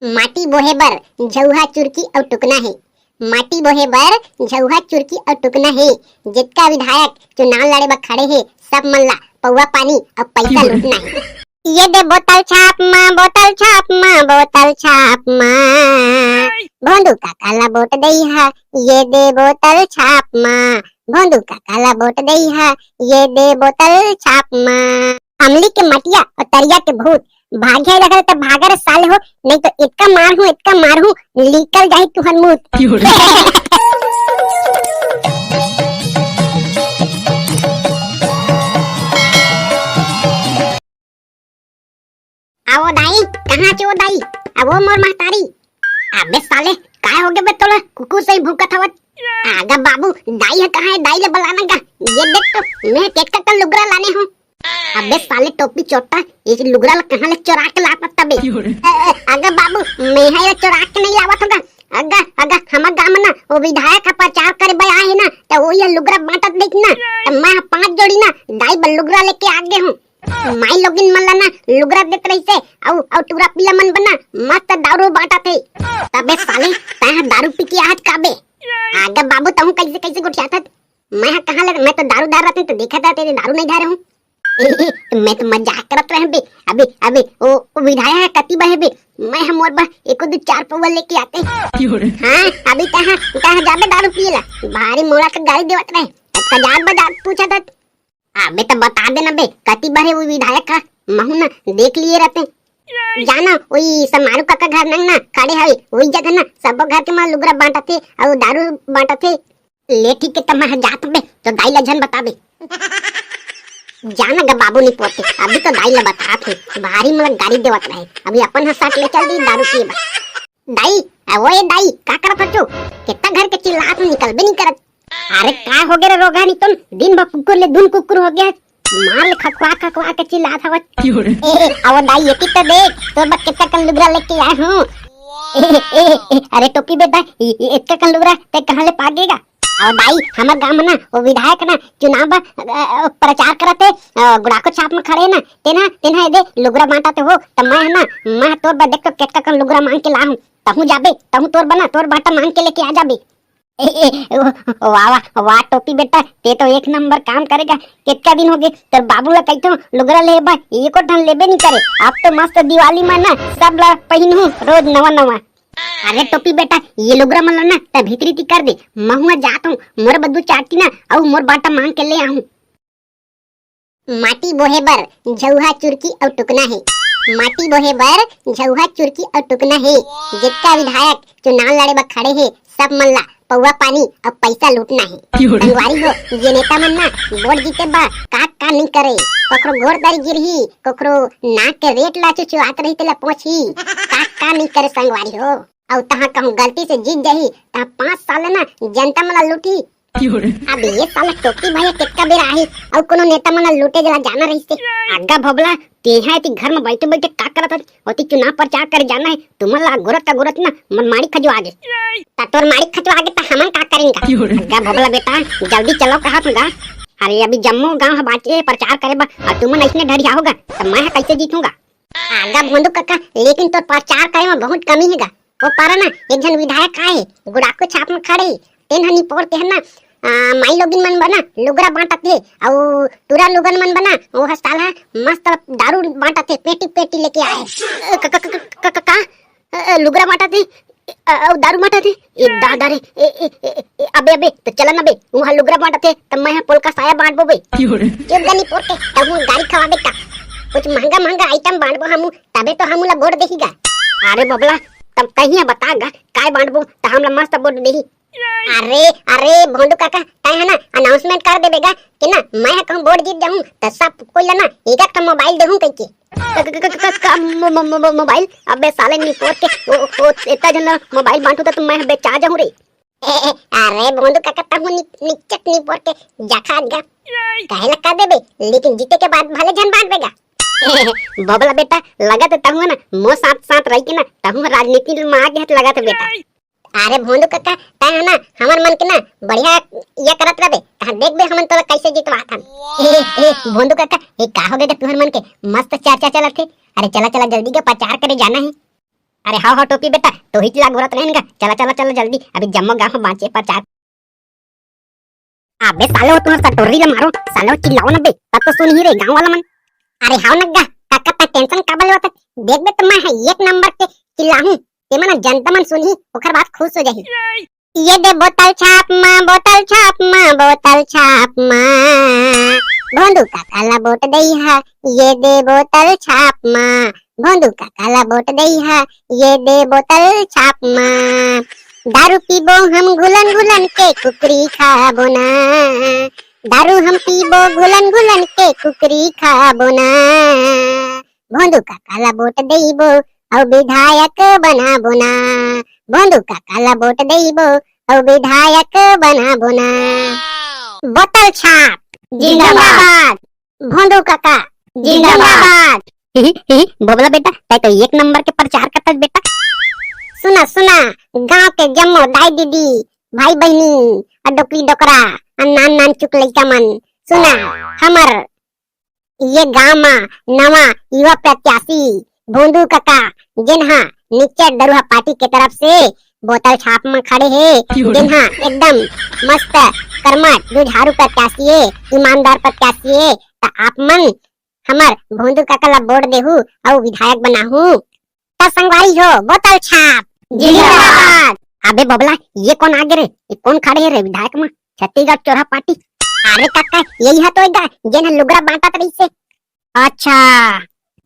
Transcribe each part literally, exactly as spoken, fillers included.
माटी बोहे बर झउहा चुरकी अउ टुकना हे। माटी बोहे बर झउहा चुरकी अउ टुकना हे। जेतका विधायक चुनाव लड़े बर खड़े हे, सब मन ला पौवा पानी अउ पैसा लूटना हे। ये दे बोतल छाप मा, बोतल छाप मा, बोतल छाप मा। भोंदू काका ला वोट दई हा, ये दे बोतल छाप मा। भोंदू काका ला वोट दई हा, ये दे बोतल छाप मा। अमली के मटिया अउ तरिया के भूत, भाग्य हे लगल त भागा रे साले हो, नहीं तो इतका मारहूं, इतका मारहूं, निकल जाही तुहर मूत। आवो दाई, कहाँ चे ओ दाई? आवो मोर महतारी। अबे साले, काय होगे बे तोला? कुकुर सही भूकत हवत। आगा बाबू, दाई हे कहाँ हे? दाई ले बलाना गा। ये देख तो, मैं केतका कन लुगरा लाने हूँ। अबे साले टोपी चोट्टा, ये लुगरा ला कहाँ ले चोरा के लात तबे? ए, ए, आगा बाबू, मैं हा ये चोरा के नहीं लावत हूँ गा। आगा, आगा, हमर गाँव में ना, वो विधायक हा प्रचार करे बर आए हे ना, त वो ये लुगरा बांटत देख ना, त मैं हा पांच जोड़ी ना, दाई बर लुगरा लेके आ गे हूँ। माई लोगिन मन ला ना लुगरा देत रहिसे, अउ, अउ टूरा पीला मन बर ना मस्त दारू बांटत हे। तबे साले, तैं ह दारू पी के आहत का बे? आगा बाबू, तहूँ कइसे, कइसे गोठियाथस? मैं ह कहाँ ले, मैं तो दारूदार रहते तो देखा था, तेरे दारू नहीं धारे हूँ। मैं तो मजाक करत रहे बे। अबे, अबे, ओ, ओ विधायक ह कति बहे बे? मैं ह मोर बर एको दू चार पौवा लेके आते। हाँ, अभी तहाँ, तहाँ जाबे दारू पिए ला। भारी मोला तो गाली देवत रहे। अब का जात बजात पूछत हस। अबे त बता दे ना बे, कति बहे वो विधायक ह, महू ना देख लिए रहते। जाना, वही समारू काका घर नंग ना खड़े हवे, वही जगह ना सबो घर के मन लुगरा बांटत हे अउ दारू बांटत हे। ले ठीक हे, त मैं जात बे, तो दाई ला झन बताबे। जाना गा बाबू नी पोते, अभी तो दाई ला बतात हे, भारी मोला गारी देवत रहे, अभी अपन ह साथ ले चल दी दारू पिए बर। दाई, आ, ओए दाई, का करत हचो? केतना घर के चिल्लात हूँ, निकलबे नहीं करत। अरे का हो गया रे रोगहा नी तुम, दिन भर कुकुर ले धुन कुकुर हो गया। मार ले खकवा खकवा के चिल्लात हवत। ए, ए, आवो दाई, ये तो देख, तोर बर केतना कन लुगरा लेके आए हूँ। ए, ए, ए, अरे टोपी बेटा, ये, ये इतना कन लुगरा ते कहाँ ले पा गेगा? अउ दाई, हमर गांव में ना, वो विधायक ना, चुनाव बर, अ, अ, प्रचार करत हे, अ, गुड़ाखू छाप में खड़े ना, तेना, तेना ये दे, लुगरा बांटत हो, त मैं ह ना, मैं ह तोर बर देख तो केतका कन लुगरा मांग के लाहूं, तहूं जाबे, तहूं तोर बर ना, तोर बांटा मांग के लेके आ जाबे। ए, ए, ओ, वाह, वाह, वाह, टोपी बेटा, ते तो एक नंबर काम करेगा। केतका दिन हो गए, तोर बाबू ला कहिथों, लुगरा ले बा, एको ठन लेबे नहीं करे। अब तो मस्त दिवाली में ना, सब ला पहिनहूं, रोज नवा नवा। अरे टोपी बेटा, ये लुगरा मन ला ना त भीतरी ती कर दे, महू ह जात हूँ, मोर बर दू चार टीना अउ मोर बांटा मांग के ले आहूँ। माटी बोहे बर झउहा चुरकी अउ टुकना हे। माटी बोहे बर झउहा चुरकी अउ टुकना हे। जितका विधायक चुनाव लड़े बर खड़े हे, सब मन ला पौवा पानी अउ पैसा लूटना हे। संगवारी हो, ये नेता मन ना वोट जीते बर का का नहीं करे, कखरो गोड़ दर गिरही, कखरो नाक के रेट ला चुचुआत रही तेला पोंछही, का का नहीं करे संगवारी हो। अउ तहाँ कहूँ गलती से जीत जाही, तहाँ पाँच साल ना जनता मन ला लूटही। अब ये साला टोपी भैया केतका बेर आही, अउ कोनो नेता मन ला लूटे जला जाना रहिसे। आगा भोबला, तेहा एती घर में बैठे बैठे का करत हस? ओती चुनाव प्रचार करे जाना हे, तुमन ला गोरत का गोरत ना मन माड़ी खजवा गे। त तोर माड़ी खजवा गे त हमन का करेंगा? आगा भोबला बेटा, जल्दी चलो कहा तुंगा। अरे अभी जम्मो गांव ह बाचे हे प्रचार करे बर, अउ तुमन अइसने ढरिया होगा, त मैं ह कइसे जीतूंगा? आगा भोंदू कका, लेकिन तोर प्रचार करे में बहुत कमी हे गा। वो पारा ना एक झन विधायक आए हे, गुड़ाखू छाप में खड़े हे, तेन ह निपोर के ह ना, आ, माई लोगिन मन बर ना लुगरा बांटत हे, अउ टूरा लोगन मन बर ना वो ह साला मस्त दारू बांटत हे, पेटी पेटी लेके आए हे। क-, क-, क-, क-, क-, का? अ, अ, लुगरा बांटत हे, अ, अउ दारू बांटत हे। ए दादा रे, ए, ए, ए, ए, अबे, अबे, त चला ना बे, उहाँ लुगरा बांटत हे, त मैं ह पोलका साया बांटबो बे। चुप गा निपोर के, तहूँ गारी खवाबे का? कुछ महंगा महंगा आइटम बांटबो हमू, तभे तो हमू ला वोट देही गा। अरे बबला, तब तहीं बता गा, काय बांटबो, त हमला मस्त वोट देही। अरे, अरे, भोंदू काका, तैं ह ना अनाउंसमेंट कर देबे गा कि ना, मैं ह कहूँ वोट जीत जाहूँ, त सब कोई ला ना एक एक ठो मोबाइल देहूँ कहिके। क-, क-, क-, क-, का मो-, मो-, मो-, मो-, मोबाइल? अबे साले निपोर के, ओ, ओ, ओ, इतना झन ला मोबाइल बांटू त मैं ह बेचा जाहूँ रे। ए, ए, अरे भोंदू काका, तहूँ नि-, निचट निपोर के जखा गा। कहे ला कर देबे, लेकिन जीते के बाद भले झन बांटबे गा। बबला बेटा, लगत हे तहूँ ना, मोर साथ साथ रही के ना, तहूँ राजनीति में आ गया लगत हे बेटा। अरे भोंदू कका, तैं ह ना हमर मन के ना बढ़िया ये करत रहे, तहाँ देखबे हमन तोला कैसे जितवात हन। ए, ए, भोंदू कका, ए का हो गे तुहर मन के? मस्त चर्चा चलत हे। अरे चला, चला, जल्दी के प्रचार करे जाना हे। अरे हव हव टोपी बेटा, तोही ला गोरत रहेन गा। चला चला चला जल्दी, अभी जम्मो गांव में बांचे प्रचार। अबे साले हो, तुंहर सटोरी ला मारो, साले हो चिल्लाओ ना बे, तब तो सुनही रे गांव वाला मन। अरे हव नग्गा, काका तैं tension काबर लेवत हस? देख बे त मैं ह एक नंबर के चिल्लाहूं, ते मन जनता मन सुनही, ओकर बाद खुश हो जाही। ये दे बोतल छाप मा, बोतल छाप मा, बोतल छाप मा, भोंदू काका ला वोट दई हा, ये दे बोतल छाप मा, भोंदू काका ला वोट दई हा, ये दे बोतल छाप मा। दारू पीबो हम घुलन घुलन के, कुकरी खाबो ना। दारू हम पीबो घुलन घुलन के, कुकरी खाबो ना। भोंदू काका ला वोट देबो, अउ विधायक बनाबो ना। भोंदू काका ला वोट देबो, अउ विधायक बनाबो ना। बोतल छाप जिंदाबाद। भोंदू काका जिंदाबाद। ही, ही, बोबला बेटा, तैं तो एक नंबर के प्रचार करथस बेटा। सुना, सुना, गांव के जम्मो दाई दीदी, भाई बहिनी, अउ डोकरी डोकरा, अउ नान नान चुक लइका मन, सुना, हमर ये गांव मा नवा युवा प्रत्याशी भोंदू काका, जेन हा निश्चय दरुहा पार्टी के तरफ से बोतल छाप मा खड़े हे, जेन हा एकदम मस्त कर्मठ जुझारू प्रत्याशी हे, ईमानदार प्रत्याशी हे, त आप मन हमर भोंदू काका ला वोट देहू अउ विधायक बनाहू। त संगवारी हो, बोतल छाप जिंदाबाद। अबे बबला, ये कोन आगे रे? ये कोन खड़े हे रे विधायक मा? छत्तीसगढ़ चोरहा पार्टी। अरे काका, यही ह तो ए गा, जेन ह लुगरा बांटत रहिसे। अच्छा,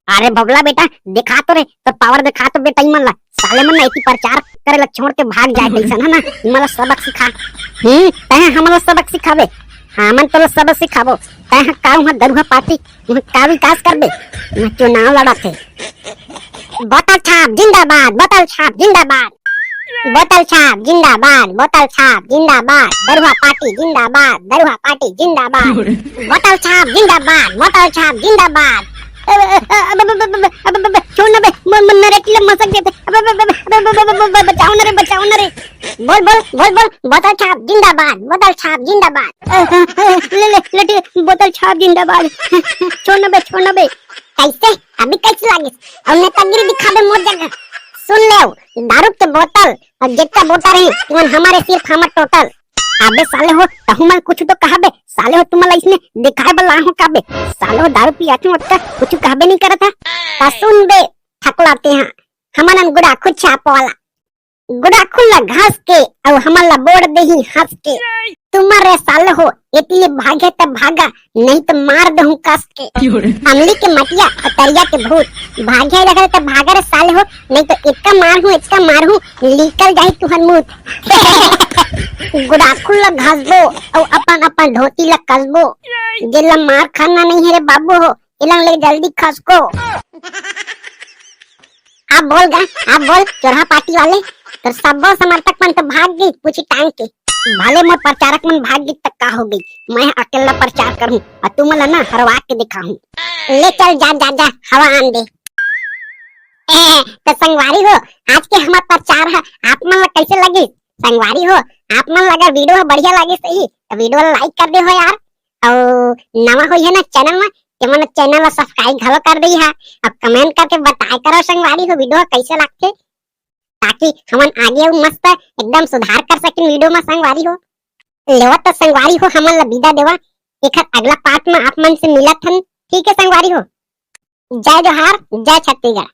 अरे बबला बेटा, दिखा तो रे, तो power दिखा तो बेटा, इमन ला, साले मन ना इति प्रचार करे ला छोड़ के भाग जाए तइसन, है ना? इमन ला सबक सिखा। हम्म, तैं हमन ला सबक सिखाबे? हमन तोला सबक सिखाबो। तैं ह का उहाँ दरुहा पार्टी, उहाँ का विकास करबे? उहाँ चुनाव लड़त हे। बोतल छाप जिंदाबाद, बोतल छाप जिंदाबाद। बोतल छाप जिंदाबाद, बोतल छाप जिंदाबाद, दरुहा पार्टी जिंदाबाद, दरुहा पार्टी जिंदाबाद। बोतल छाप जिंदाबाद, बोतल छाप जिंदाबाद। अबे, अबे, अबे, छोड़ ना बे, म-, म-, नरेटी ला मसक देथे। अबे, अबे, अबे, अबे, अबे, अबे, अबे, बचाओ ना रे, बचाओ ना रे। बोल, बोल, बोल, बोल, बोतल छाप जिंदाबाद, बोतल छाप जिंदाबाद। अ, अ, अ, ले, ले, ले, ठीक, बोतल छाप जिंदाबाद। छोड़ ना बे, छोड़ ना बे। कैसे? अभी कैसे लागिस? अउ नेतागिरी दिखाबे मोर जगह। सुन ले, दारू के बोतल अउ जितना बोतल हे, तुमन हमारे सिर्फ हमर टोटल। अबे साले हो, तहु मन कुछ तो कहा बे। साले हो, तुमन ला इसने दिखाए बर लाए हो का बे? साले हो, दारू पियाथू अतका कुछ कहबे नहीं करत हा। त सुन बे, ठकलाते हा, हमन गुड़ाखू छाप वाला। गुड़ाखू ला घास के, अउ हमन ला बोड़ देही हंस के। तुमन रे साले हो, एती ले भागे त भागा, नहीं त मार देहूं कस के। अमली के मटिया अउ तरिया के भूत, भागे लगल त भागा रे साले हो, नहीं त इतका मारहूं, इतका मारहूं, निकल जाही तुहर मूत। गुड़ाखू ला घसबो, अउ अपन अपन धोती ला कसबो, जेला मार खाना नहीं हे रे बाबू हो, एला ले जल्दी खसको। अब बोल गा, अब बोल, चोरहा पार्टी वाले, तोर सब्बो समर्थक मन तो भाग गई पूछी टांग के। भले मोर प्रचारक मन भाग गई त का हो गई, मैं अकेला प्रचार करहूं अउ तुमन ला ना हरवा के दिखाहूं। ले चल जा, जा, जा, हवा आन दे। ए, तो संगवारी हो, आज के हमर प्रचार ह आप मन ला कैसे लगिस? संगवारी हो, आप मन ला अगर video ह बढ़िया लगिस सही, तो video ला like कर दे हो यार। अउ नवा होई है ना channel में, ते मन channel ला subscribe घलो कर दे हा। अब comment करके बताए करो संगवारी हो, video ह कैसे लगथे, ताकि हमन आगे अउ मस्त एकदम सुधार कर सकिन video में संगवारी हो। लेवा तो संगवारी हो, हमन ला विदा देवा, एखर अगला part में आप मन से मिलत हन। ठीक है संगवारी हो, जय जोहार, जय छत्तीसगढ़।